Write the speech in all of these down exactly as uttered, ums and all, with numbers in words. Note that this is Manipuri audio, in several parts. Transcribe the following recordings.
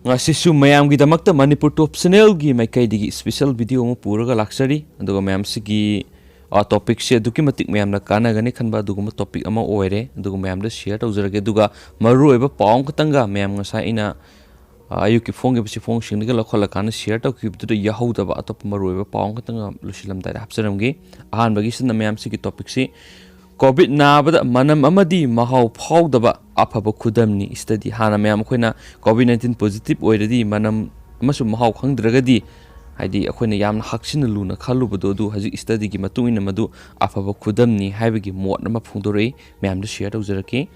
ꯉꯁꯤꯁꯨ ꯃꯌꯥꯝꯒꯤꯗꯃꯛꯇ ꯃꯅꯤꯄꯨꯔ ꯇꯣꯞ ꯆꯦꯅꯦꯜꯒꯤ ꯃꯥꯏꯀꯩꯗꯒꯤ ꯏꯁꯄꯤꯁꯦꯜ ꯚꯤꯗꯤꯑꯣ ꯑꯃ ꯄꯨꯔꯒ ꯂꯥꯛꯆꯔꯤ꯫ ꯑꯗꯨꯒ ꯃꯌꯥꯝꯁꯤꯒꯤ, ꯑ, ꯇꯣꯄꯤꯛꯁꯦ ꯑꯗꯨꯛꯀꯤ ꯃꯇꯤꯛ ꯃꯌꯥꯝꯅ ꯀꯥꯟꯅꯒꯅꯤ ꯈꯟꯕ ꯑꯗꯨꯒꯨꯝꯕ ꯇꯣꯄꯤꯛ ꯑꯃ ꯑꯣꯏꯔꯦ꯫ ꯑꯗꯨꯒ ꯃꯌꯥꯝꯗ ꯁꯤꯌꯔ ꯇꯧꯖꯔꯒꯦ꯫ ꯑꯗꯨꯒ ꯃꯔꯨꯑꯣꯏꯕ ꯄꯥꯎ ꯑꯃꯈꯛꯇꯪꯒ ꯃꯌꯥꯝ ꯉꯁꯥꯏ ꯑꯩꯅ, ꯑ, ꯑꯌꯨꯛꯀꯤ ꯐꯣꯡꯈꯤꯕ ꯆꯦꯐꯣꯡꯁꯤꯡꯗꯒꯤ ꯂꯧꯈꯠꯂꯀꯥꯟꯗ ꯁꯤꯌꯔ ꯇꯧꯈꯤꯕꯗꯨꯗ ꯌꯥꯍꯧꯗꯕ ꯑꯇꯣꯞꯄ ꯃꯔꯨꯑꯣꯏꯕ ꯄꯥꯎ ꯑꯃꯈꯛꯇꯪꯒ ꯂꯣꯏꯁꯤꯜꯂꯝꯗꯥꯏꯗ ꯍꯥꯞꯆꯔꯝꯒꯦ꯫ ꯑꯍꯥꯟꯕꯒꯤꯁꯤꯅ ꯃꯌꯥꯝꯁꯤꯒꯤ ꯇꯣꯄꯤꯛꯁꯤ ꯀꯣꯚꯤꯗ ꯅꯥꯕꯗ ꯃꯅꯝ ꯑꯃꯗꯤ ꯃꯍꯥꯎ ꯐꯥꯎꯗꯕ ꯑꯐꯕ ꯈꯨꯗꯝꯅꯤ꯫ ꯁ꯭ꯇꯗꯤ ꯍꯥꯟꯅ ꯃꯌꯥꯝ ꯑꯩꯈꯣꯏꯅ ꯀꯣꯚꯤꯗ ꯅꯥꯏꯟꯇꯤꯟ ꯄꯣꯖꯤꯇꯤꯚ ꯑꯣꯏꯔꯗꯤ ꯃꯅꯝ ꯑꯃꯁꯨꯡ ꯃꯍꯥꯎ ꯈꯪꯗ꯭ꯔꯒꯗꯤ, ꯍꯥꯏꯗꯤ ꯑꯩꯈꯣꯏꯅ ꯌꯥꯝꯅ ꯍꯛꯆꯤꯟꯅ ꯂꯨꯅ ꯈꯜꯂꯨꯕꯗꯣ, ꯑꯗꯨ ꯍꯧꯖꯤꯛ ꯁ꯭ꯇꯗꯤꯒꯤ ꯃꯇꯨꯡ ꯏꯟꯅ ꯃꯗꯨ ꯑꯐꯕ ꯈꯨꯗꯝꯅꯤ ꯍꯥꯏꯕꯒꯤ ꯃꯣꯠ ꯑꯃ ꯐꯣꯡꯗꯣꯔꯛꯏ꯫ ꯃꯌꯥꯝꯗ ꯁꯤꯌꯔ ꯇꯧꯖꯔꯛꯀꯦ꯫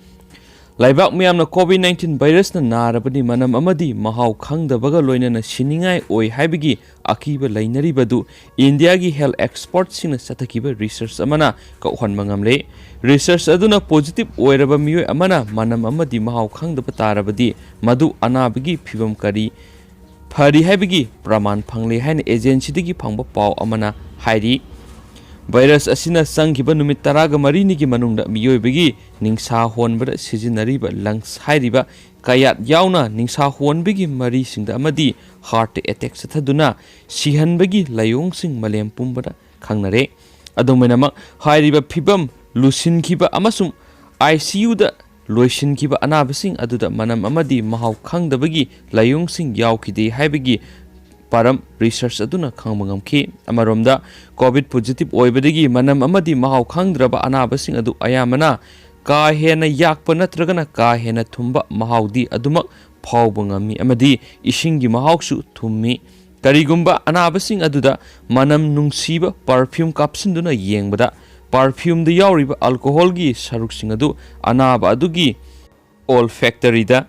ꯂꯩꯕꯥꯛ ꯃꯤꯌꯥꯝꯅ ꯀꯣꯚꯤꯗ ꯅꯥꯏꯟꯇꯤꯟ ꯚꯥꯏꯔꯁꯅ ꯅꯥꯔꯕꯗꯤ ꯃꯅꯝ ꯑꯃꯗꯤ ꯃꯍꯥꯎ ꯈꯪꯗꯕꯒ ꯂꯣꯏꯅꯅ ꯁꯤꯅꯤꯡꯉꯥꯏ ꯑꯣꯏ ꯍꯥꯏꯕꯒꯤ ꯑꯀꯤꯕ ꯂꯩꯅꯔꯤꯕꯗꯨ ꯏꯟꯗꯤꯌꯥꯒꯤ ꯍꯦꯜꯊ ꯑꯦꯛꯁꯄꯔꯠꯁꯤꯡꯅ ꯆꯠꯊꯈꯤꯕ ꯔꯤꯁꯔꯆ ꯑꯃꯅ ꯀꯣꯛꯍꯟꯕ ꯉꯝꯂꯦ꯫ ꯔꯤꯁꯔꯆ ꯑꯗꯨꯅ ꯄꯣꯖꯤꯇꯤꯚ ꯑꯣꯏꯔꯕ ꯃꯤꯑꯣꯏ ꯑꯃꯅ ꯃꯅꯝ ꯑꯃꯗꯤ ꯃꯍꯥꯎ ꯈꯪꯗꯕ ꯇꯥꯔꯕꯗꯤ ꯃꯗꯨ ꯑꯅꯥꯕꯒꯤ ꯐꯤꯕꯝ ꯀꯔꯤ ꯐꯔꯤ ꯍꯥꯏꯕꯒꯤ ꯄ꯭ꯔꯃꯥꯟ ꯐꯪꯂꯦ ꯍꯥꯏꯅ ꯑꯦꯖꯦꯟꯁꯤꯗꯒꯤ ꯐꯪꯕ ꯄꯥꯎ ꯑꯃꯅ ꯍꯥꯏꯔꯤ꯫ ꯚꯥꯏꯔꯁ ꯑꯁꯤꯅ ꯆꯪꯈꯤꯕ ꯅꯨꯃꯤꯠ ꯇꯔꯥꯒ ꯃꯔꯤꯅꯤꯒꯤ ꯃꯅꯨꯡꯗ ꯃꯤꯑꯣꯏꯕꯒꯤ ꯅꯤꯡꯁꯥ ꯍꯣꯟꯕꯗ ꯁꯤꯖꯤꯟꯅꯔꯤꯕ ꯂꯪꯁ ꯍꯥꯏꯔꯤꯕ ꯀꯌꯥꯠ ꯌꯥꯎꯅ ꯅꯤꯡꯁꯥ ꯍꯣꯟꯕꯒꯤ ꯃꯔꯤꯁꯤꯡꯗ ꯑꯃꯗꯤ ꯍꯥꯔꯠ ꯑꯦꯇꯦꯛ ꯆꯠꯊꯗꯨꯅ ꯁꯤꯍꯟꯕꯒꯤ ꯂꯥꯏꯑꯣꯡꯁꯤꯡ ꯃꯥꯂꯦꯝ ꯄꯨꯝꯕꯗ ꯈꯪꯅꯔꯦ꯫ ꯑꯗꯨꯝ ꯑꯣꯏꯅꯃꯛ, ꯍꯥꯏꯔꯤꯕ ꯐꯤꯚꯝ ꯂꯨꯁꯤꯟꯈꯤꯕ ꯑꯃꯁꯨꯡ ꯑꯥꯏ ꯁꯤ ꯌꯨꯗ ꯂꯣꯏꯁꯤꯟꯈꯤꯕ ꯑꯅꯥꯕꯁꯤꯡ ꯑꯗꯨꯗ ꯃꯅꯝ ꯑꯃꯗꯤ ꯃꯍꯥꯎ ꯈꯪꯗꯕꯒꯤ ꯂꯥꯏꯑꯣꯡꯁꯤꯡ ꯌꯥꯎꯈꯤꯗꯦ ꯍꯥꯏꯕꯒꯤ ꯄꯥꯔꯝ ꯔꯤꯁꯔꯆ ꯑꯗꯨꯅ ꯈꯪꯕ ꯉꯝꯈꯤ꯫ ꯑꯃꯔꯣꯝꯗ, ꯀꯣꯚꯤꯗ ꯄꯣꯖꯤꯇꯤꯚ ꯑꯣꯏꯕꯗꯒꯤ ꯃꯅꯝ ꯑꯃꯗꯤ ꯃꯍꯥꯎ ꯈꯪꯗ꯭ꯔꯕ ꯑꯅꯥꯕꯁꯤꯡ ꯑꯗꯨ ꯑꯌꯥꯝꯕꯅ ꯀꯥ ꯍꯦꯟꯅ ꯌꯥꯛꯄ ꯅꯠꯇ꯭ꯔꯒꯅ ꯀꯥ ꯍꯦꯟꯅ ꯊꯨꯝꯕ ꯃꯍꯥꯎꯗꯤ ꯑꯗꯨꯃꯛ ꯐꯥꯎꯕ ꯉꯝꯃꯤ ꯑꯃꯗꯤ ꯏꯁꯤꯡꯒꯤ ꯃꯍꯥꯎꯁꯨ ꯊꯨꯝꯃꯤ꯫ ꯀꯔꯤꯒꯨꯝꯕ ꯑꯅꯥꯕꯁꯤꯡ ꯑꯗꯨꯗ ꯃꯅꯝ ꯅꯨꯡꯁꯤꯕ ꯄꯔꯐ꯭ꯌꯨꯝ ꯀꯥꯞꯁꯤꯟꯗꯨꯅ ꯌꯦꯡꯕꯗ, ꯄꯔꯐ꯭ꯌꯨꯝꯗ ꯌꯥꯎꯔꯤꯕ ꯑꯜꯀꯣꯍꯣꯜꯒꯤ ꯁꯔꯨꯛꯁꯤꯡ ꯑꯗꯨ ꯑꯅꯥꯕ ꯑꯗꯨꯒꯤ ꯑꯣꯜꯐꯦꯛꯇꯔꯤꯗ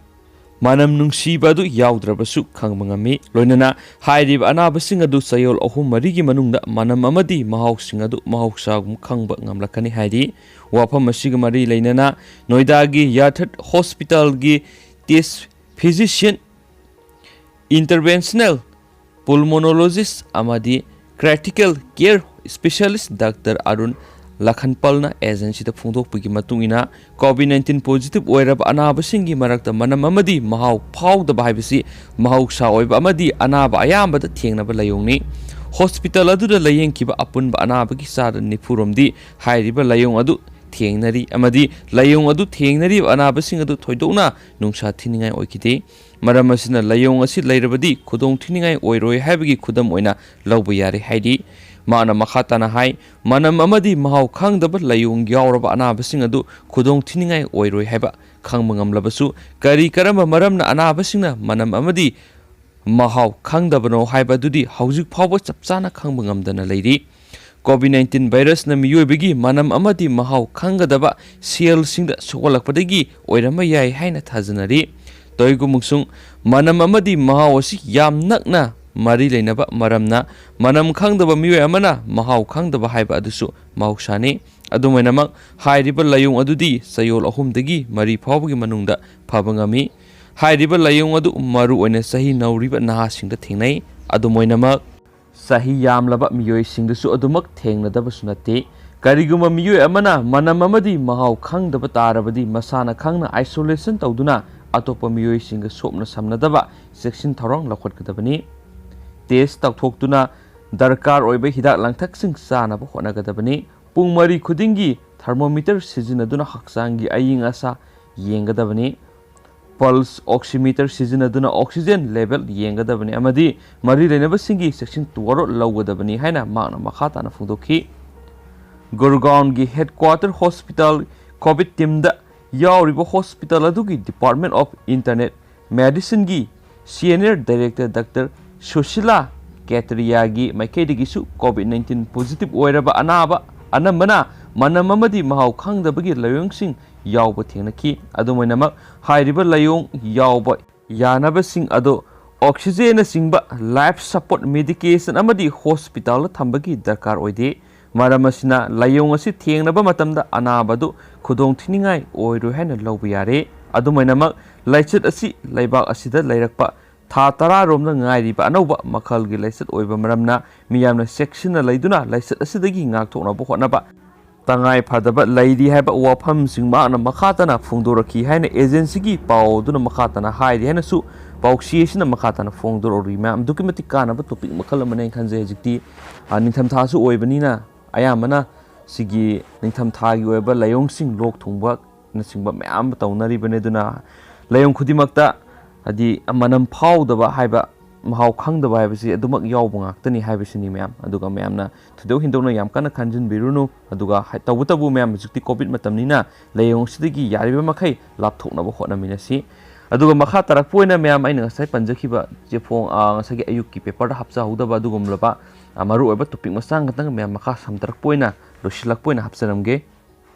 ꯃꯅꯝ ꯅꯨꯡꯁꯤꯕ ꯑꯗꯨ ꯌꯥꯎꯗ꯭ꯔꯕꯁꯨ ꯈꯪꯕ ꯉꯝꯃꯤ꯫ ꯂꯣꯏꯅꯅ ꯍꯥꯏꯔꯤꯕ ꯑꯅꯥꯕꯁꯤꯡ ꯑꯗꯨ ꯆꯌꯣꯜ ꯑꯍꯨꯝ ꯃꯔꯤꯒꯤ ꯃꯅꯨꯡꯗ ꯃꯅꯝ ꯑꯃꯗꯤ ꯃꯍꯥꯎꯁꯤꯡ ꯑꯗꯨ ꯃꯍꯧꯁꯥꯒꯨꯝ ꯈꯪꯕ ꯉꯝꯂꯛꯀꯅꯤ ꯍꯥꯏꯔꯤ꯫ ꯋꯥꯐꯝ ꯑꯁꯤꯒ ꯃꯔꯤ ꯂꯩꯅꯅ ꯅꯣꯏꯗꯥꯒꯤ ꯌꯥꯊꯠ ꯍꯣꯁꯄꯤꯇꯥꯜꯒꯤ ꯇꯦꯁ ꯐꯤꯖꯤꯁꯤꯌꯟ, ꯏꯟꯇꯔꯚꯦꯟꯁꯅꯦꯜ ꯄꯨꯜꯃꯣꯅꯣꯂꯣꯖꯤꯁ ꯑꯃꯗꯤ critical care specialist doctor Arun ꯂꯈꯟꯄꯜꯅ ꯑꯦꯖꯦꯟꯁꯤꯗ ꯐꯣꯡꯗꯣꯛꯄꯒꯤ ꯃꯇꯨꯡ ꯏꯟꯅ, ꯀꯣꯚꯤꯗ ꯅꯥꯏꯟꯇꯤꯟ ꯄꯣꯖꯤꯇꯤꯚ ꯑꯣꯏꯔꯕ ꯑꯅꯥꯕꯁꯤꯡꯒꯤ ꯃꯔꯛꯇ ꯃꯅꯝ ꯑꯃꯗꯤ ꯃꯍꯥꯎ ꯐꯥꯎꯗꯕ ꯍꯥꯏꯕꯁꯤ ꯃꯍꯧꯁꯥ ꯑꯣꯏꯕ ꯑꯃꯗꯤ ꯑꯅꯥꯕ ꯑꯌꯥꯝꯕꯗ ꯊꯦꯡꯅꯕ ꯂꯥꯏꯑꯣꯡꯅꯤ꯫ ꯍꯣꯁꯄꯤꯇꯥꯜ ꯑꯗꯨꯗ ꯂꯥꯌꯦꯡꯈꯤꯕ ꯑꯄꯨꯟꯕ ꯑꯅꯥꯕꯒꯤ ꯆꯥꯗ ꯅꯤꯐꯨ ꯔꯣꯝꯗꯤ ꯍꯥꯏꯔꯤꯕ ꯂꯥꯏꯑꯣꯡ ꯑꯗꯨ ꯊꯦꯡꯅꯔꯤ ꯑꯃꯗꯤ ꯂꯥꯏꯑꯣꯡ ꯑꯗꯨ ꯊꯦꯡꯅꯔꯤꯕ ꯑꯅꯥꯕꯁꯤꯡ ꯑꯗꯨ ꯊꯣꯏꯗꯣꯛꯅ ꯅꯨꯡꯁꯥ ꯊꯤꯅꯤꯡꯉꯥꯏ ꯑꯣꯏꯈꯤꯗꯦ꯫ ꯃꯔꯝ ꯑꯁꯤꯅ ꯂꯥꯏꯑꯣꯡ ꯑꯁꯤ ꯂꯩꯔꯕꯗꯤ ꯈꯨꯗꯣꯡ ꯊꯤꯅꯤꯡꯉꯥꯏ ꯑꯣꯏꯔꯣꯏ ꯍꯥꯏꯕꯒꯤ ꯈꯨꯗꯝ ꯑꯣꯏꯅ ꯂꯧꯕ ꯌꯥꯔꯦ ꯍꯥꯏꯔꯤ꯫ ꯃꯍꯥꯛꯅ ꯃꯈꯥ ꯇꯥꯅ ꯍꯥꯏ, ꯃꯅꯝ ꯑꯃꯗꯤ ꯃꯍꯥꯎ ꯈꯪꯗꯕ ꯂꯥꯏꯑꯣꯡ ꯌꯥꯎꯔꯕ ꯑꯅꯥꯕꯁꯤꯡ ꯑꯗꯨ ꯈꯨꯗꯣꯡ ꯊꯤꯅꯤꯡꯉꯥꯏ ꯑꯣꯏꯔꯣꯏ ꯍꯥꯏꯕ ꯈꯪꯕ ꯉꯝꯂꯕꯁꯨ, ꯀꯔꯤ ꯀꯔꯝꯕ ꯃꯔꯝꯅ ꯑꯅꯥꯕꯁꯤꯡꯅ ꯃꯅꯝ ꯑꯃꯗꯤ ꯃꯍꯥꯎ ꯈꯪꯗꯕꯅꯣ ꯍꯥꯏꯕ ꯑꯗꯨꯗꯤ ꯍꯧꯖꯤꯛ ꯐꯥꯎꯕ ꯆꯞ ꯆꯥꯅ ꯈꯪꯕ ꯉꯝꯗꯅ ꯂꯩꯔꯤ꯫ ꯀꯣꯚꯤꯗ ꯅꯥꯏꯟꯇꯤꯟ ꯚꯥꯏꯔꯁꯅ ꯃꯤꯑꯣꯏꯕꯒꯤ ꯃꯅꯝ ꯑꯃꯗꯤ ꯃꯍꯥꯎ ꯈꯪꯒꯗꯕ ꯁꯦꯜꯁꯤꯡꯗ ꯁꯣꯛꯍꯜꯂꯛꯄꯗꯒꯤ ꯑꯣꯏꯔꯝꯕ ꯌꯥꯏ ꯍꯥꯏꯅ ꯊꯥꯖꯅꯔꯤ꯫ ꯇꯧꯏꯒꯨꯝꯕꯁꯨꯡ, ꯃꯅꯝ ꯑꯃꯗꯤ ꯃꯍꯥꯎ ꯑꯁꯤ ꯌꯥꯝ ꯅꯛꯅ ꯃꯔꯤ ꯂꯩꯅꯕ ꯃꯔꯝꯅ, ꯃꯅꯝ ꯈꯪꯗꯕ ꯃꯤꯑꯣꯏ ꯑꯃꯅ ꯃꯍꯥꯎ ꯈꯪꯗꯕ ꯍꯥꯏꯕ ꯑꯗꯨꯁꯨ ꯃꯍꯧꯁꯥꯅꯤ꯫ ꯑꯗꯨꯝ ꯑꯣꯏꯅꯃꯛ, ꯍꯥꯏꯔꯤꯕ ꯂꯥꯏꯑꯣꯡ ꯑꯗꯨꯗꯤ ꯆꯌꯣꯜ ꯑꯍꯨꯝꯗꯒꯤ ꯃꯔꯤ ꯐꯥꯎꯕꯒꯤ ꯃꯅꯨꯡꯗ ꯐꯕ ꯉꯝꯃꯤ꯫ ꯍꯥꯏꯔꯤꯕ ꯂꯥꯏꯑꯣꯡ ꯑꯗꯨ ꯃꯔꯨꯑꯣꯏꯅ ꯆꯍꯤ ꯅꯧꯔꯤꯕ ꯅꯍꯥꯁꯤꯡꯗ ꯊꯦꯡꯅꯩ꯫ ꯑꯗꯨꯝ ꯑꯣꯏꯅꯃꯛ, ꯆꯍꯤ ꯌꯥꯝꯂꯕ ꯃꯤꯑꯣꯏꯁꯤꯡꯗꯁꯨ ꯑꯗꯨꯃꯛ ꯊꯦꯡꯅꯗꯕꯁꯨ ꯅꯠꯇꯦ꯫ ꯀꯔꯤꯒꯨꯝꯕ ꯃꯤꯑꯣꯏ ꯑꯃꯅ ꯃꯅꯝ ꯑꯃꯗꯤ ꯃꯍꯥꯎ ꯈꯪꯗꯕ ꯇꯥꯔꯕꯗꯤ, ꯃꯁꯥꯅ ꯈꯪꯅ isolation ꯇꯧꯗꯨꯅ ꯑꯇꯣꯞꯄ ꯃꯤꯑꯣꯏꯁꯤꯡꯒ ꯁꯣꯛꯅ ꯁꯝꯅꯗꯕ ꯆꯦꯛꯁꯤꯟ ꯊꯧꯔꯥꯡ ꯂꯧꯈꯠꯀꯗꯕꯅꯤ꯫ ꯇꯦꯁ ꯇꯧꯊꯣꯛꯇꯨꯅ ꯗꯔꯀꯥꯔ ꯑꯣꯏꯕ ꯍꯤꯗꯥꯛ ꯂꯥꯡꯊꯛꯁꯤꯡ ꯆꯥꯅꯕ ꯍꯣꯠꯅꯒꯗꯕꯅꯤ꯫ ꯄꯨꯡ ꯃꯔꯤ ꯈꯨꯗꯤꯡꯒꯤ ꯊꯔꯃꯣꯃꯤꯇꯔ ꯁꯤꯖꯤꯟꯅꯗꯨꯅ ꯍꯛꯆꯥꯡꯒꯤ ꯑꯏꯪ ꯑꯁꯥ ꯌꯦꯡꯒꯗꯕꯅꯤ꯫ ꯄꯜꯁ ꯑꯣꯛꯁꯤꯃꯤꯇꯔ ꯁꯤꯖꯤꯟꯅꯗꯨꯅ ꯑꯣꯛꯁꯤꯖꯦꯟ ꯂꯦꯚꯦꯜ ꯌꯦꯡꯒꯗꯕꯅꯤ ꯑꯃꯗꯤ ꯃꯔꯤ ꯂꯩꯅꯕꯁꯤꯡꯒꯤ ꯆꯦꯛꯁꯤꯟ ꯋꯥꯔꯣꯜ ꯂꯧꯒꯗꯕꯅꯤ ꯍꯥꯏꯅ ꯃꯍꯥꯛꯅ ꯃꯈꯥ ꯇꯥꯅ ꯐꯣꯡꯗꯣꯛꯈꯤ꯫ ꯒꯨꯔꯒꯥꯎꯟꯒꯤ ꯍꯦꯗꯀ꯭ꯋꯥꯇꯔ ꯍꯣꯁꯄꯤꯇꯥꯜ ꯀꯣꯚꯤꯗ ꯇꯤꯝꯗ ꯌꯥꯎꯔꯤꯕ ꯍꯣꯁꯄꯤꯇꯥꯜ ꯑꯗꯨꯒꯤ Department of Internal Medicineꯒꯤ ꯁꯤꯅꯤꯌꯔ ꯗꯥꯏꯔꯦꯛꯇꯔ ꯗꯥꯛꯇꯔ ꯁꯨꯁꯤꯂꯥ ꯀꯦꯇꯔꯤꯌꯥꯒꯤ ꯃꯥꯏꯀꯩꯗꯒꯤꯁꯨ ꯀꯣꯚꯤꯗ ꯅꯥꯏꯟꯇꯤꯟ ꯄꯣꯖꯤꯇꯤꯚ ꯑꯣꯏꯔꯕ ꯑꯅꯥꯕ ꯑꯅꯝꯕꯅ ꯃꯅꯝ ꯑꯃꯗꯤ ꯃꯍꯥꯎ ꯈꯪꯗꯕꯒꯤ ꯂꯥꯏꯑꯣꯡꯁꯤꯡ ꯌꯥꯎꯕ ꯊꯦꯡꯅꯈꯤ꯫ ꯑꯗꯨꯝ ꯑꯣꯏꯅꯃꯛ, ꯍꯥꯏꯔꯤꯕ ꯂꯥꯏꯑꯣꯡ ꯌꯥꯎꯕ ꯌꯥꯅꯕꯁꯤꯡ ꯑꯗꯨ ꯑꯣꯛꯁꯤꯖꯦꯟꯅꯆꯤꯡꯕ ꯂꯥꯏꯐ ꯁꯄꯣꯔꯠ ꯃꯦꯗꯤꯀꯦꯁꯟ ꯑꯃꯗꯤ ꯍꯣꯁꯄꯤꯇꯥꯜꯗ ꯊꯝꯕꯒꯤ ꯗꯔꯀꯥꯔ ꯑꯣꯏꯗꯦ꯫ ꯃꯔꯝ ꯑꯁꯤꯅ, ꯂꯥꯏꯑꯣꯡ ꯑꯁꯤ ꯊꯦꯡꯅꯕ ꯃꯇꯝꯗ ꯑꯅꯥꯕ ꯑꯗꯨ ꯈꯨꯗꯣꯡ ꯊꯤꯅꯤꯡꯉꯥꯏ ꯑꯣꯏꯔꯣꯏ ꯍꯥꯏꯅ ꯂꯧꯕ ꯌꯥꯔꯦ꯫ ꯑꯗꯨꯝ ꯑꯣꯏꯅꯃꯛ, ꯂꯥꯏꯆꯠ ꯑꯁꯤ ꯂꯩꯕꯥꯛ ꯑꯁꯤꯗ ꯂꯩꯔꯛꯄ ꯊꯥ ꯇꯔꯥ ꯔꯣꯝꯗ ꯉꯥꯏꯔꯤꯕ ꯑꯅꯧꯕ ꯃꯈꯜꯒꯤ ꯂꯥꯏꯆꯠ ꯑꯣꯏꯕ ꯃꯔꯝꯅ, ꯃꯤꯌꯥꯝꯅ ꯆꯦꯛꯁꯤꯟꯅ ꯂꯩꯗꯨꯅ ꯂꯥꯏꯆꯠ ꯑꯁꯤꯗꯒꯤ ꯉꯥꯛꯊꯣꯛꯅꯕ ꯍꯣꯠꯅꯕ ꯇꯉꯥꯏ ꯐꯗꯕ ꯂꯩꯔꯤ ꯍꯥꯏꯕ ꯋꯥꯐꯝꯁꯤꯡ ꯃꯍꯥꯛꯅ ꯃꯈꯥ ꯇꯥꯅ ꯐꯣꯡꯗꯣꯔꯛꯈꯤ ꯍꯥꯏꯅ agencyꯒꯤ ꯄꯥꯎ ꯑꯗꯨꯅ ꯃꯈꯥ ꯇꯥꯅ ꯍꯥꯏꯔꯤ ꯍꯥꯏꯅꯁꯨ ꯄꯥꯎꯆꯦ ꯑꯁꯤꯅ ꯃꯈꯥ ꯇꯥꯅ ꯐꯣꯡꯗꯣꯔꯛꯂꯤ꯫ ꯃꯌꯥꯝ ꯑꯗꯨꯛꯀꯤ ꯃꯇꯤꯛ ꯀꯥꯟꯅꯕ topic ꯃꯈꯜ ꯑꯃꯅꯦꯅ ꯈꯟꯖꯩ꯫ ꯍꯧꯖꯤꯛꯇꯤ, ꯑ, ꯅꯤꯡꯊꯝꯊꯥꯁꯨ ꯑꯣꯏꯕꯅꯤꯅ ꯑꯌꯥꯝꯕꯅ ꯁꯤꯒꯤ ꯅꯤꯡꯊꯝꯊꯥꯒꯤ ꯑꯣꯏꯕ ꯂꯥꯏꯑꯣꯡꯁꯤꯡ, ꯂꯣꯛ ꯊꯨꯡꯕꯅꯆꯤꯡꯕ ꯃꯌꯥꯝ ꯑꯃ ꯇꯧꯅꯔꯤꯕꯅꯤ꯫ ꯑꯗꯨꯅ ꯂꯥꯏꯑꯣꯡ ꯈꯨꯗꯤꯡꯃꯛꯇ ꯍꯥꯏꯗꯤ ꯃꯅꯝ ꯐꯥꯎꯗꯕ ꯍꯥꯏꯕ, ꯃꯍꯥꯎ ꯈꯪꯗꯕ ꯍꯥꯏꯕꯁꯤ ꯑꯗꯨꯃꯛ ꯌꯥꯎꯕ ꯉꯥꯛꯇꯅꯤ ꯍꯥꯏꯕꯁꯤꯅꯤ ꯃꯌꯥꯝ꯫ ꯑꯗꯨꯒ ꯃꯌꯥꯝꯅ ꯊꯣꯏꯗꯣꯛ ꯍꯦꯟꯗꯣꯛꯅ ꯌꯥꯝ ꯀꯟꯅ ꯈꯟꯖꯤꯟꯕꯤꯔꯨꯅꯨ꯫ ꯑꯗꯨꯒ ꯍꯥꯏ-, ꯇꯧꯕꯇꯕꯨ ꯃꯌꯥꯝ ꯍꯧꯖꯤꯛꯇꯤ COVID ꯃꯇꯝꯅꯤꯅ ꯂꯥꯏꯑꯣꯡ ꯑꯁꯤꯗꯒꯤ ꯌꯥꯔꯤꯕ ꯃꯈꯩ ꯂꯥꯞꯊꯣꯛꯅꯕ ꯍꯣꯠꯅꯃꯤꯟꯅꯁꯤ꯫ ꯑꯗꯨꯒ ꯃꯈꯥ ꯇꯥꯔꯛꯄ ꯑꯣꯏꯅ ꯃꯌꯥꯝ ꯑꯩꯅ ꯉꯁꯥꯏ ꯄꯟꯖꯈꯤꯕ ꯆꯦꯐꯣꯡ, ꯑ, ꯉꯁꯥꯏꯒꯤ ꯑꯌꯨꯛꯀꯤ paperꯗ ꯍꯥꯞꯆꯍꯧꯗꯕ ꯑꯗꯨꯒꯨꯝꯂꯕ, ꯑ, ꯃꯔꯨꯑꯣꯏꯕ topic ꯃꯆꯥ ꯈꯛꯇꯪ ꯃꯌꯥꯝ ꯃꯈꯥ ꯁꯝꯊꯔꯛꯄ ꯑꯣꯏꯅ, ꯂꯣꯏꯁꯤꯜꯂꯛꯄ ꯑꯣꯏꯅ ꯍꯥꯞꯆꯔꯝꯒꯦ꯫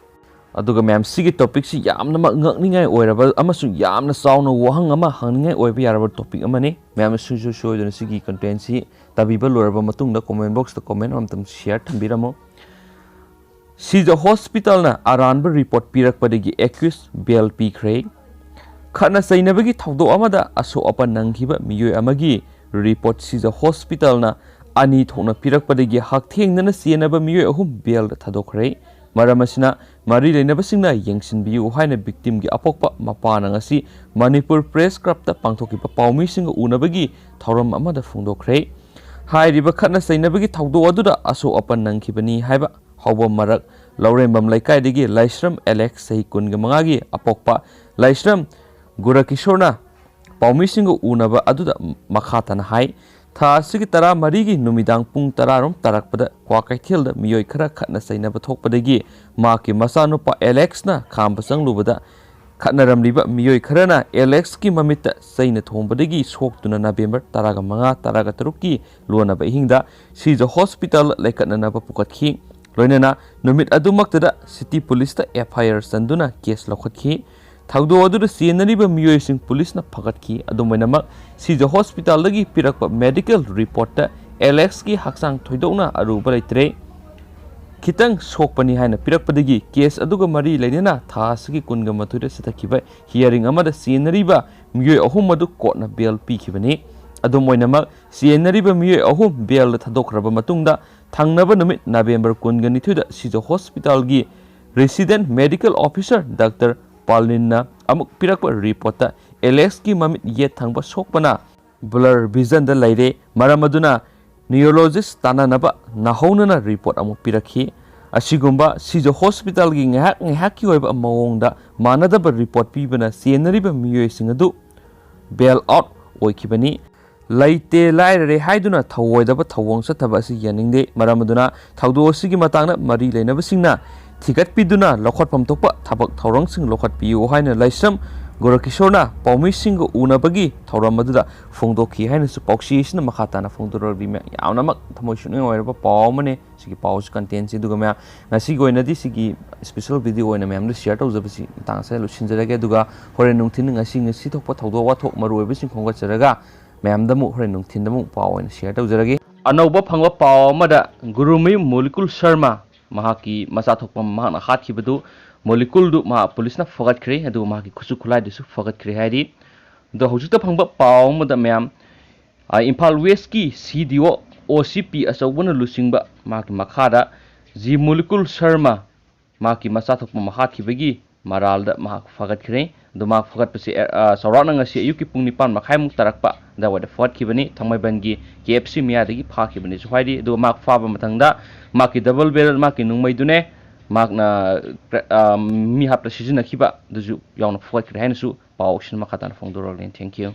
ꯑꯗꯨꯒ ꯃꯌꯥꯝ ꯁꯤꯒꯤ topicꯁꯤ ꯌꯥꯝꯅꯃꯛ ꯉꯛꯅꯤꯡꯉꯥꯏ ꯑꯣꯏꯔꯕ ꯑꯃꯁꯨꯡ ꯌꯥꯝꯅ ꯆꯥꯎꯅ ꯋꯥꯍꯪ ꯑꯃ ꯍꯪꯅꯤꯡꯉꯥꯏ ꯑꯣꯏꯕ ꯌꯥꯔꯕ topic ꯑꯃꯅꯤ꯫ ꯃꯌꯥꯝꯅ ꯁꯨꯡꯁꯣꯏ ꯁꯣꯏꯗꯅ ꯁꯤꯒꯤ contentꯁꯤ ꯇꯥꯕꯤꯕ ꯂꯣꯏꯔꯕ ꯃꯇꯨꯡꯗ comment boxꯇ comment ꯑꯃꯇꯪ share ꯊꯝꯕꯤꯔꯝꯃꯨ꯫ ꯁꯤꯖ ꯍꯣꯁꯄꯤꯇꯥꯜꯅ ꯑꯔꯥꯟꯕ report ꯄꯤꯔꯛꯄꯗꯒꯤ accused bail ꯄꯤꯈ꯭ꯔꯦ꯫ ꯈꯠꯅ ꯆꯩꯅꯕꯒꯤ ꯊꯧꯗꯣꯛ ꯑꯃꯗ ꯑꯁꯣꯛ ꯑꯄꯟ ꯅꯪꯈꯤꯕ ꯃꯤꯑꯣꯏ ꯑꯃꯒꯤ report ꯁꯤꯖ ꯍꯣꯁꯄꯤꯇꯥꯜꯅ ꯑꯅꯤ ꯊꯣꯛꯅ ꯄꯤꯔꯛꯄꯗꯒꯤ ꯍꯛꯊꯦꯡꯅꯅ ꯆꯦꯟꯅꯕ ꯃꯤꯑꯣꯏ ꯑꯍꯨꯝ bailꯗ ꯊꯥꯗꯣꯛꯈ꯭ꯔꯦ꯫ ꯃꯔꯝ ꯑꯁꯤꯅ ꯃꯔꯤ ꯂꯩꯅꯕꯁꯤꯡꯅ ꯌꯦꯡꯁꯤꯟꯕꯤꯌꯨ ꯍꯥꯏꯅ victimꯒꯤ ꯑꯄꯣꯛꯄ ꯃꯄꯥꯅ ꯉꯁꯤ ꯃꯅꯤꯄꯨꯔ Press Clubꯇ ꯄꯥꯡꯊꯣꯛꯈꯤꯕ ꯄꯥꯎꯃꯤꯁꯤꯡꯒ ꯎꯅꯕꯒꯤ ꯊꯧꯔꯝ ꯑꯃꯗ ꯐꯣꯡꯗꯣꯛꯈ꯭ꯔꯦ꯫ ꯍꯥꯏꯔꯤꯕ ꯈꯠꯅ ꯆꯩꯅꯕꯒꯤ ꯊꯧꯗꯣꯛ ꯑꯗꯨꯗ ꯑꯁꯣꯛ ꯑꯄꯟ ꯅꯪꯈꯤꯕꯅꯤ ꯍꯥꯏꯕ ꯍꯧꯕ ꯃꯔꯛ ꯂꯧꯔꯦꯝꯕꯝ ꯂꯩꯀꯥꯏꯗꯒꯤ ꯂꯥꯏꯁ꯭ꯔꯝ ꯑꯦꯂꯦꯛꯁ, ꯆꯍꯤ ꯀꯨꯟꯒ ꯃꯉꯥꯒꯤ ꯑꯄꯣꯛꯄ ꯂꯥꯏꯁ꯭ꯔꯝ ꯒꯨꯔꯀꯤꯁꯣꯔꯅ ꯄꯥꯎꯃꯤꯁꯤꯡꯒ ꯎꯅꯕ ꯑꯗꯨꯗ ꯃꯈꯥ ꯇꯥꯅ ꯍꯥꯏ꯫ ꯊꯥ ꯑꯁꯤꯒꯤ ꯇꯔꯥꯃꯔꯤꯒꯤ ꯅꯨꯃꯤꯗꯥꯡ ꯄꯨꯡ ꯇꯔꯥꯔꯣꯝ ꯇꯥꯔꯛꯄꯗ ꯀ꯭ꯋꯥꯀꯩꯊꯦꯜꯗ ꯃꯤꯑꯣꯏ ꯈꯔ ꯈꯠꯅ ꯆꯩꯅꯕ ꯊꯣꯛꯄꯗꯒꯤ ꯃꯍꯥꯛꯀꯤ ꯃꯆꯥꯅꯨꯄꯥ ꯑꯦꯂꯦꯛꯁꯅ ꯈꯥꯝꯕ ꯆꯪꯂꯨꯕꯗ ꯈꯠꯅꯔꯝꯂꯤꯕ ꯃꯤꯑꯣꯏ ꯈꯔꯅ ꯑꯦꯂꯦꯛꯁꯀꯤ ꯃꯃꯤꯠꯇ ꯆꯩꯅ ꯊꯣꯝꯕꯗꯒꯤ ꯁꯣꯛꯇꯨꯅ ꯅꯕꯦꯝꯕꯔ ꯇꯔꯥꯃꯉꯥ, ꯇꯔꯥꯇꯔꯨꯛꯀꯤ ꯂꯣꯟꯅꯕ ꯑꯍꯤꯡꯗ ꯁꯤꯖ ꯍꯣꯁꯄꯤꯇꯥꯜ ꯂꯩꯈꯠꯅꯅꯕ ꯄꯨꯈꯠꯈꯤ꯫ ꯂꯣꯏꯅꯅ ꯅꯨꯃꯤꯠ ꯑꯗꯨꯃꯛꯇꯗ ꯁꯤꯇꯤ ꯄꯨꯂꯤꯁꯇ FIR ꯆꯟꯗꯨꯅ case ꯂꯧꯈꯠꯈꯤ꯫ ꯊꯧꯗꯣꯛ ꯑꯗꯨꯗ ꯆꯦꯟꯅꯔꯤꯕ ꯃꯤꯑꯣꯏꯁꯤꯡ ꯄꯨꯂꯤꯁꯅ ꯐꯥꯒꯠꯈꯤ꯫ ꯑꯗꯨꯝ ꯑꯣꯏꯅꯃꯛ, ꯁꯤꯖ ꯍꯣꯁꯄꯤꯇꯥꯜꯗꯒꯤ ꯄꯤꯔꯛꯄ medical reportꯇ ꯑꯦꯂꯦꯛꯁꯀꯤ ꯍꯛꯆꯥꯡ ꯊꯣꯏꯗꯣꯛꯅ ꯑꯔꯨꯕ ꯂꯩꯇ꯭ꯔꯦ, ꯈꯤꯇꯪ ꯁꯣꯛꯄꯅꯤ ꯍꯥꯏꯅ ꯄꯤꯔꯛꯄꯗꯒꯤ case ꯑꯗꯨꯒ ꯃꯔꯤ ꯂꯩꯅꯅ ꯊꯥ ꯑꯁꯤꯒꯤ ꯀꯨꯟꯒ ꯃꯥꯊꯣꯏꯗ ꯆꯠꯊꯈꯤꯕ hearing ꯑꯃꯗ ꯆꯦꯟꯅꯔꯤꯕ ꯃꯤꯑꯣꯏ ꯑꯍꯨꯝ ꯑꯗꯨ courtꯅ bail ꯄꯤꯈꯤꯕꯅꯤ꯫ ꯑꯗꯨꯝ ꯑꯣꯏꯅꯃꯛ, ꯆꯦꯟꯅꯔꯤꯕ ꯃꯤꯑꯣꯏ ꯑꯍꯨꯝ ꯕꯦꯜꯗ ꯊꯥꯗꯣꯛꯈ꯭ꯔꯕ ꯃꯇꯨꯡꯗ, ꯊꯪꯅꯕ ꯅꯨꯃꯤꯠ ꯅꯕꯦꯝꯕꯔ ꯀꯨꯟꯒ ꯅꯤꯊꯣꯏꯗ ꯁꯤꯖ ꯍꯣꯁꯄꯤꯇꯥꯜꯒꯤ resident medical officer ꯗꯥꯛꯇꯔ ꯄꯥꯂꯤꯟꯅ ꯑꯃꯨꯛ ꯄꯤꯔꯛꯄ ꯔꯤꯄꯣꯔꯠꯇ ꯑꯦꯂꯦꯛꯁꯀꯤ ꯃꯃꯤꯠ ꯌꯦꯠ ꯊꯪꯕ ꯁꯣꯛꯄꯅ blur visionꯗ ꯂꯩꯔꯦ꯫ ꯃꯔꯝ ꯑꯗꯨꯅ neurologist ꯇꯥꯟꯅꯅꯕ ꯅꯥꯍꯧꯅꯅ ꯔꯤꯄꯣꯔꯠ ꯑꯃꯨꯛ ꯄꯤꯔꯛꯈꯤ꯫ ꯑꯁꯤꯒꯨꯝꯕ ꯁꯤꯖ ꯍꯣꯁꯄꯤꯇꯥꯜꯒꯤ ꯉꯥꯏꯍꯥꯛ ꯉꯥꯏꯍꯥꯛꯀꯤ ꯑꯣꯏꯕ ꯃꯑꯣꯡꯗ ꯃꯥꯟꯅꯗꯕ ꯔꯤꯄꯣꯔꯠ ꯄꯤꯕꯅ ꯆꯦꯟꯅꯔꯤꯕ ꯃꯤꯑꯣꯏꯁꯤꯡ ꯑꯗꯨ bail out ꯑꯣꯏꯈꯤꯕꯅꯤ꯫ ꯂꯩꯇꯦ ꯂꯥꯏꯔꯔꯦ ꯍꯥꯏꯗꯨꯅ ꯊꯧꯑꯣꯏꯗꯕ ꯊꯧꯑꯣꯡ ꯆꯠꯊꯕ ꯑꯁꯤ ꯌꯥꯅꯤꯡꯗꯦ꯫ ꯃꯔꯝ ꯑꯗꯨꯅ ꯊꯧꯗꯣꯛ ꯑꯁꯤꯒꯤ ꯃꯇꯥꯡꯗ ꯃꯔꯤ ꯂꯩꯅꯕꯁꯤꯡꯅ ꯊꯤꯒꯠꯄꯤꯗꯨꯅ ꯂꯧꯈꯠꯐꯝ ꯊꯣꯛꯄ ꯊꯕꯛ ꯊꯧꯔꯝꯁꯤꯡ ꯂꯧꯈꯠꯄꯤꯌꯨ ꯍꯥꯏꯅ ꯂꯥꯏꯁ꯭ꯔꯝ ꯒꯣꯔꯈꯤꯁꯣꯔꯅ ꯄꯥꯎꯃꯤꯁꯤꯡꯒ ꯎꯅꯕꯒꯤ ꯊꯧꯔꯝ ꯑꯗꯨꯗ ꯐꯣꯡꯗꯣꯛꯈꯤ ꯍꯥꯏꯅꯁꯨ ꯄꯥꯎꯆꯦ ꯑꯁꯤꯅ ꯃꯈꯥ ꯇꯥꯅ ꯐꯣꯡꯗꯣꯔꯛꯂꯤ꯫ ꯌꯥꯝꯅꯃꯛ ꯊꯃꯣꯏ ꯁꯣꯛꯅꯤꯡꯉꯥꯏ ꯑꯣꯏꯔꯕ ꯄꯥꯎ ꯑꯃꯅꯤ꯫ ꯁꯤꯒꯤ ꯄꯥꯎꯁꯤ, contentꯁꯤ꯫ ꯑꯗꯨꯒ ꯃꯌꯥꯝ, ꯉꯁꯤꯒꯤ ꯑꯣꯏꯅꯗꯤ ꯁꯤꯒꯤ special video ꯑꯣꯏꯅ ꯃꯌꯥꯝꯗ share ꯇꯧꯖꯕꯁꯤ ꯃꯇꯥꯡ ꯑꯁꯤꯗ ꯂꯣꯏꯁꯤꯟꯖꯔꯒꯦ꯫ ꯑꯗꯨꯒ ꯍꯣꯔꯦꯟ ꯅꯨꯡꯊꯤꯟ ꯉꯁꯤ, ꯉꯁꯤ ꯊꯣꯛꯄ ꯊꯧꯗꯣꯛ ꯋꯥꯊꯣꯛ ꯃꯔꯨꯑꯣꯏꯕꯁꯤꯡ ꯈꯣꯝꯒꯠꯆꯔꯒ ꯃꯌꯥꯝꯗ ꯑꯃꯨꯛ ꯍꯣꯔꯦꯟ ꯅꯨꯡꯊꯤꯟꯗ ꯑꯃꯨꯛ ꯄꯥꯎ ꯑꯣꯏꯅ share ꯇꯧꯖꯔꯒꯦ꯫ ꯑꯅꯧꯕ ꯐꯪꯕ ꯄꯥꯎ ꯑꯃꯗ, ꯒꯨꯔꯨꯃꯌꯨꯝ ꯃꯣꯂꯤꯀꯨꯜ ꯁꯔꯃ, ꯃꯍꯥꯛꯀꯤ ꯃꯆꯥ ꯊꯣꯛꯄ ꯃꯍꯥꯛꯅ ꯍꯥꯠꯈꯤꯕꯗꯨ, ꯃꯣꯂꯤꯀꯨꯜꯗꯨ ꯃꯍꯥꯛ ꯄꯨꯂꯤꯁꯅ ꯐꯒꯠꯈ꯭ꯔꯦ, ꯑꯗꯨꯒ ꯃꯍꯥꯛꯀꯤ ꯈꯨꯠꯁꯨ ꯈꯨꯠꯂꯥꯏꯗꯨꯁꯨ ꯐꯒꯠꯈ꯭ꯔꯦ ꯍꯥꯏꯔꯤ꯫ ꯑꯗꯣ ꯍꯧꯖꯤꯛꯇ ꯐꯪꯕ ꯄꯥꯎ ꯑꯃꯗ ꯃꯌꯥꯝ, ꯑ, ꯏꯝꯐꯥꯜ ꯋꯦꯁꯀꯤ C D O, O C P ꯑꯆꯧꯕꯅ ꯂꯨꯆꯤꯡꯕ ꯃꯍꯥꯛꯀꯤ ꯃꯈꯥꯗ ꯖꯤ ꯃꯣꯂꯤꯀꯨꯜ ꯁꯔꯃ, ꯃꯍꯥꯛꯀꯤ ꯃꯆꯥ ꯊꯣꯛꯄ ꯑꯃ ꯍꯥꯠꯈꯤꯕꯒꯤ ꯃꯔꯥꯜꯗ ꯃꯍꯥꯛ ꯐꯒꯠꯈ꯭ꯔꯦ꯫ ꯑꯗꯣ ꯃꯍꯥꯛ ꯐꯒꯠꯄꯁꯦ, ꯑ, ꯆꯥꯎꯔꯥꯛꯅ ꯉꯁꯤ ꯑꯌꯨꯛꯀꯤ ꯄꯨꯡ ꯅꯤꯄꯥꯟ ꯃꯈꯥꯏꯃꯨꯛ ꯇꯥꯔꯛꯄ ꯑꯗꯨꯋꯥꯏꯗ ꯐꯒꯠꯈꯤꯕꯅꯤ꯫ ꯊꯥꯡꯃꯩꯕꯟꯒꯤ K F C ꯃꯌꯥꯗꯒꯤ ꯐꯥꯈꯤꯕꯅꯤꯁꯨ ꯍꯥꯏꯔꯤ꯫ ꯑꯗꯨꯒ ꯃꯍꯥꯛ ꯐꯥꯕ ꯃꯇꯝꯗ ꯃꯍꯥꯛꯀꯤ double barrel, ꯃꯍꯥꯛꯀꯤ ꯅꯣꯡꯃꯩꯗꯨꯅꯦ, ꯃꯍꯥꯛꯅ, ꯑ, ꯃꯤ ꯍꯥꯠꯄꯗ ꯁꯤꯖꯤꯟꯅꯈꯤꯕ ꯑꯗꯨꯁꯨ ꯌꯥꯎꯅ ꯐꯒꯠꯈ꯭ꯔꯦ ꯍꯥꯏꯅꯁꯨ ꯄꯥꯎꯁꯤꯅ ꯃꯈꯥ ꯇꯥꯅ ꯐꯣꯡꯗꯣꯔꯛꯂꯤ꯫ Thank you꯫